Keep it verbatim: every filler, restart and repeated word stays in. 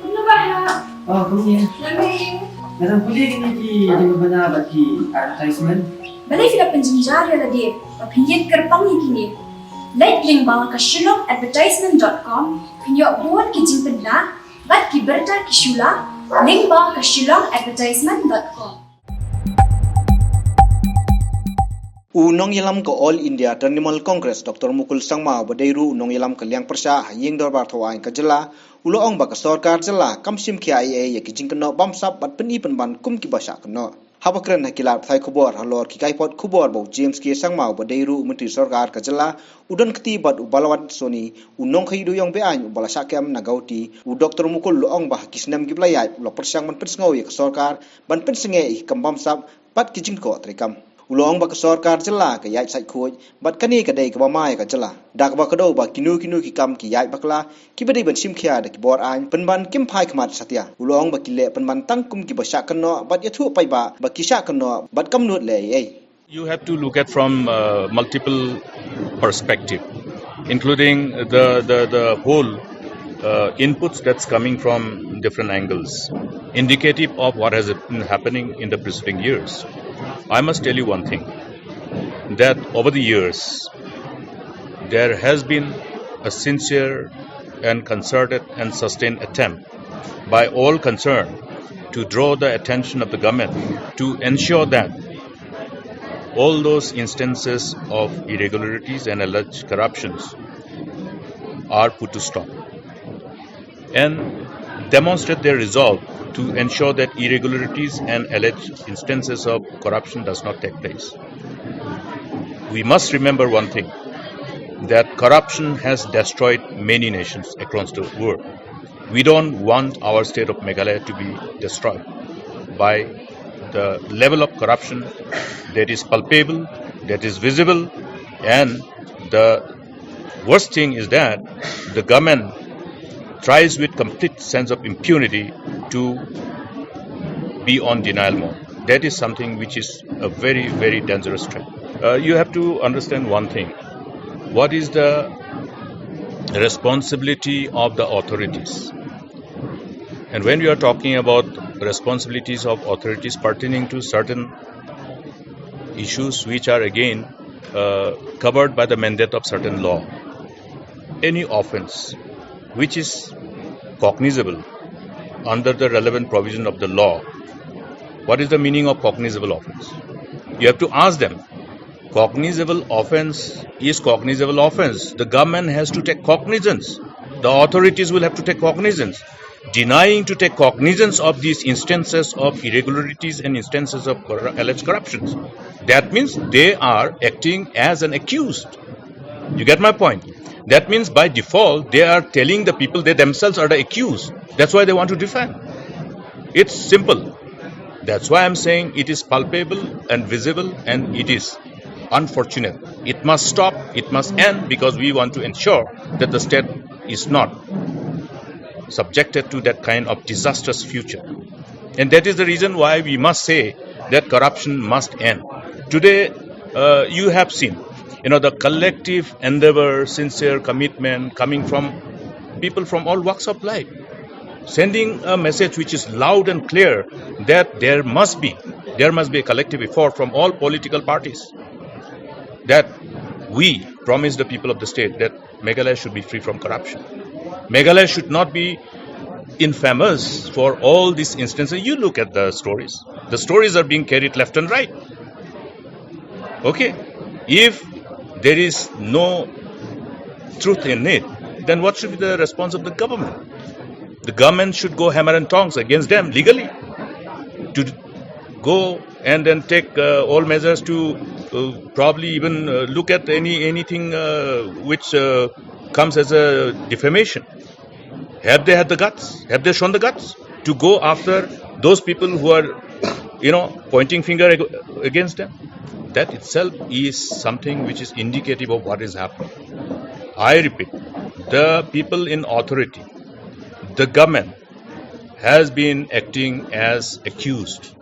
Kumno ba ha? Oh, kumne. Nga dang pule kine ki jingpynbna bad ki advertisement. Balei phi la pynjynjar ïa lade ba phin ïeng kyrpang ïa kine? Leit lyngba ka shillong advertisement dot com, phin ïoh bun ki jingpynbna bad ki bynta ki shula lyngba ka shillong advertisement dot com. U nongïalam ka All India Trinamool Congress, Doctor Mukul Sangma, uba dei ruh u nongïalam ka liang pyrshah ha ïing dorbar thaw aiñ ka jylla, u la ong ba ka sorkar jylla kam shim khia ei ei ïa ki jingkynnoh bamsap bad pyni pynban kum kiba shah kynnoh. Haba kren ha ki lad pathai khubor halor ki kaipot khubor ba u James K Sangma, uba dei ruh u myntri sorkar ka jylla, u don kti bad u Balwant Soni, u nongkhaïi dewïong be-aiñ uba la shah kem na Guwahati, u Doctor Mukul u la ong ba ha ki snem kiba la ïaid u la pyrshang ban pynsngew ïa ka sorkar ban pynsangeh ïa ki kam bamsap bad ki jingkoh treikam. U la ong ba ka sorkar jylla ka ïaid sait khuid bad kane ka dei kaba ma ïa ka jylla, da kaba kdew ba kino kino ki kam ki ïaid bakla kiba dei ban shim khia da ki bor aiñ, pynban kim phai khmat satia. U la ong ba ki leh pynban tang kum kiba shah kynnoh bad ïathuh paidbah ba ki shah kynnoh bad kam nud leh ei ei. You have to look at from, uh, multiple perspective, including the, the, the whole, uh, inputs that's coming from different angles, indicative of what has been happening in the preceding years. I must tell you one thing, that over the years, there has been a sincere and concerted and sustained attempt by all concerned to draw the attention of the government to ensure that all those instances of irregularities and alleged corruptions are put to stop and demonstrate their resolve to ensure that irregularities and alleged instances of corruption does not take place. We must remember one thing, that corruption has destroyed many nations across the world. We don't want our state of Meghalaya to be destroyed by the level of corruption that is palpable, that is visible, and the worst thing is that the government tries with complete sense of impunity to be on denial mode. That is something which is a very, very dangerous trend. Uh, you have to understand one thing. What is the responsibility of the authorities? And when we are talking about responsibilities of authorities pertaining to certain issues which are again, uh, covered by the mandate of certain law, any offense which is cognizable under the relevant provision of the law, what is the meaning of cognizable offense? You have to ask them. Cognizable offense is cognizable offense. The government has to take cognizance. The authorities will have to take cognizance. Denying to take cognizance of these instances of irregularities and instances of corru-, alleged corruptions, that means they are acting as an accused. You get my point? That means by default, they are telling the people they themselves are the accused. That's why they want to defend. It's simple. That's why I'm saying it is palpable and visible, and it is unfortunate. It must stop, it must end, because we want to ensure that the state is not subjected to that kind of disastrous future. And that is the reason why we must say that corruption must end. Today, uh, you have seen, you know, the collective endeavor, sincere commitment coming from people from all walks of life, sending a message which is loud and clear that there must be, there must be a collective effort from all political parties, that we promise the people of the state that Meghalaya should be free from corruption. Meghalaya should not be infamous for all these instances. You look at the stories. The stories are being carried left and right. Okay? If there is no truth in it, then what should be the response of the government? The government should go hammer and tongs against them legally, to go and then take, uh, all measures to, uh, probably even, uh, look at any, anything, uh, which, uh, comes as a defamation. Have they had the guts? Have they shown the guts to go after those people who are, you know, pointing finger ag-, against them? That itself is something which is indicative of what is happening. I repeat, the people in authority, the government, has been acting as accused.